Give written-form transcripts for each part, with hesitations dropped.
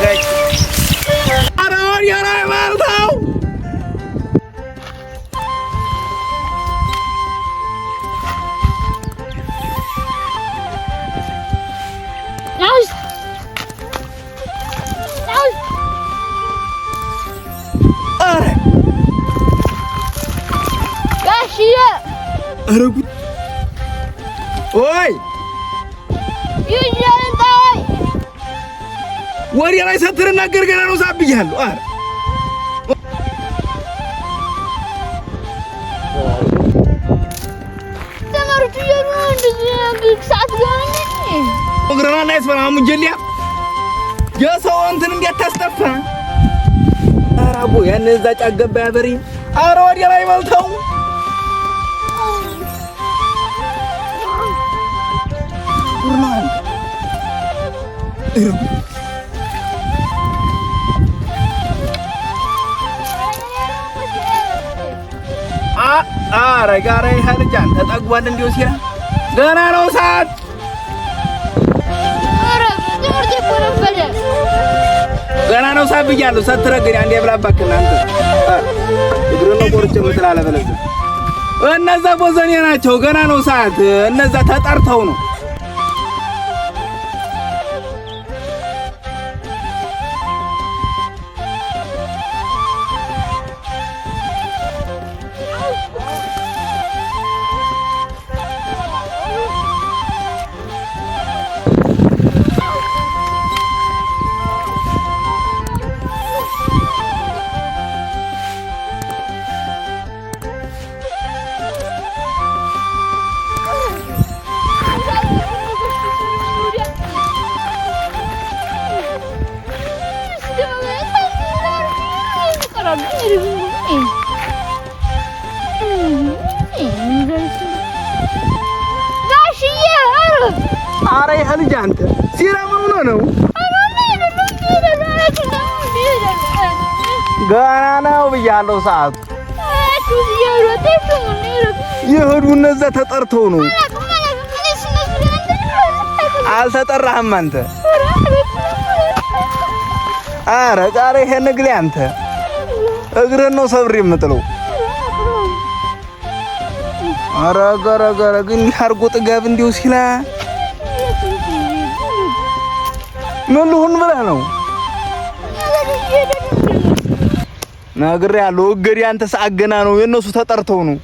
ገጭ። ኧረ ወዲያ ላይ በልተው። ኧረ ጋሽዬ። ኧረ ጉድ! ኦይ። ይዤ ልምጣ ወይ? ወዲያ ላይ ስትናገር ገና ነው ሰዓት ብዬሃለሁ። ኧረ ተማሪዎቹ እያሉ ነው እንደዚህ ሰዓት ገና እግረና አይስፈራ ሙጀሊያ የሰው እንትን እንዲያታስጠፋ። ኧረ አቦ ያን እዛ ጫት ገባ ያበሬ። ኧረ ወዲያ ላይ በልተው። ኧረ ጋራ ይሄ ልጅ አንተ ጠግቧል። እንዲሁ ሲላ ገና ነው ሰዓት። ኧረ ትምህርት እኮ ረፈደ። ገና ነው ሰዓት ብያለሁ። ሰትረግድ አንዴ ብላ እባክህ አንተ እግርህን ነው ቆርጬ የምጥል አለበለዚያ። እነዛ ቦዘኔ ናቸው። ገና ነው ሰዓት። እነዛ ተጠርተው ነው። ጋሽዬ ኧረ። ኧረ ይሄ ልጅ አንተ ሲራ ምን ሆኖ ነው? ገና ነው ብያለሁ ሰዓቱ። የሄዱ እነዛ ተጠርተው ነው። አልተጠራህም አንተ። ኧረ ቃረ ይሄ ንግሌ አንተ እግርህን ነው ሰብሬ የምጥለው። ኧረ ገረ ገረ ግን እንዲህ አድርጎ ጥጋብ እንዲሁ ሲላ ምን ልሁን ብለህ ነው? ነግሬሃለሁ። እግሬ አንተ ሰዓት ገና ነው። የእነሱ ተጠርተው ነው።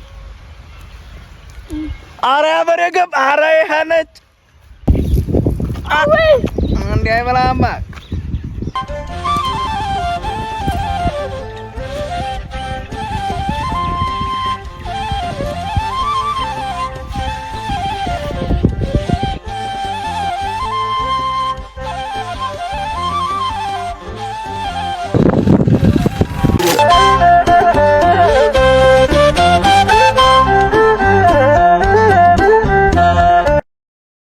ኧረ ያበሬ ገብ። ኧረ ይሄ ነጭ እንዲህ አይበላም እባክህ።